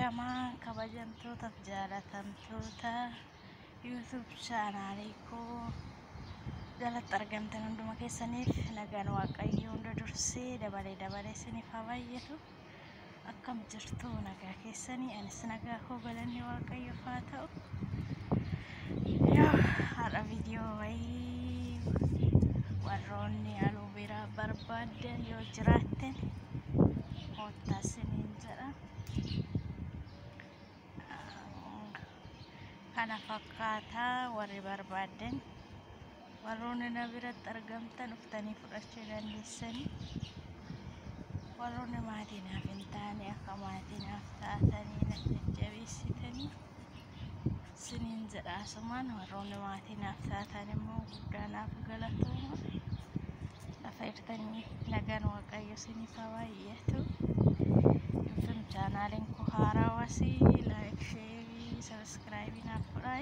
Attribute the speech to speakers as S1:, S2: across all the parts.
S1: Ashamaa kabajamtootaaf jaalatamtoota YouTube chaanaalii koo jalatti argamtan hunduma keessaniif nagaan Waaqayyoo hunda dursee dabalee dabalee isiniif haa baay'atu. Akkam jirtu nagaa keessanii? Anis nagaa koo galanni Waaqayyoof haa ta'u. Yoo har'a viidiyoo wayii warroonni aluuveeraa barbaaddan yoo jiraattan koottaa isiniin jedha. Kana fakkaataa warri barbaaddan warroonni na biratti argamtan dhuftanii fudhachuu dandeessanii. Warroonni maatii naaf hin taane akka maatii naaf taatanii na jajjabeessitanii isiniin jedha. Asumaan warroonni maatii naaf taatan immoo guddaa naaf galatooma. Lafa jirtanii nagaan Waaqayyo isiniif haa baay'atu. Infim chaanaaliin koo haarawasii like, share, subscribe naaf godhaa.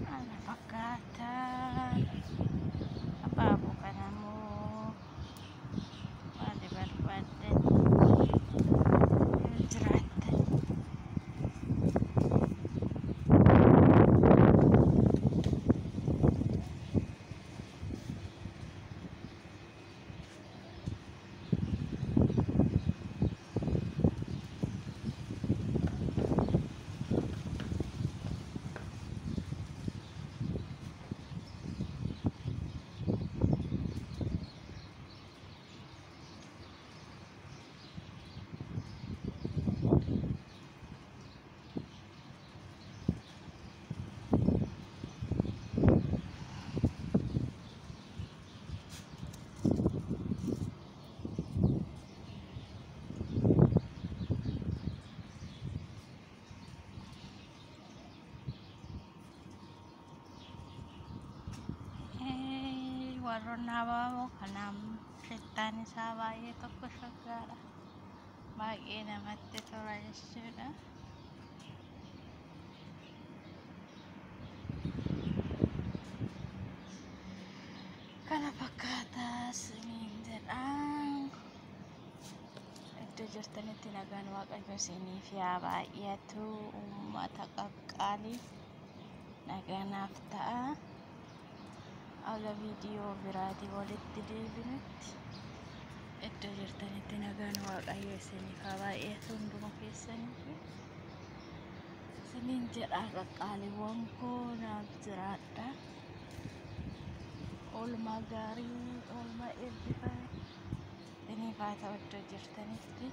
S1: Kana fakkaata. Abaaboo kana immoo warri barbaaddan yoo jiraattan warroonni abaaboo kanaaf shittaan isaa baay'ee tokko shaggaadha. Baay'ee namatti tola jechuudha. Kana fakkaataa isiniin jedha. Iddoo jirtanitti nagaan Waaqayyo isiniif haa baay'atu. Uummata qaqqaalii nagaanaaf ta'a. Aga viidiyoo biraatii walitti deebinutti iddoo jirtanitti nagaan Waaqayyo isiniif haa baay'atu hunduma keessaniif. Isiniin jedha qaqqaaliiwwan koo naaf jiraadha. Oolmaa gaarii, oolmaa eebbifame isiniif haa ta'u iddoo jirtanitti.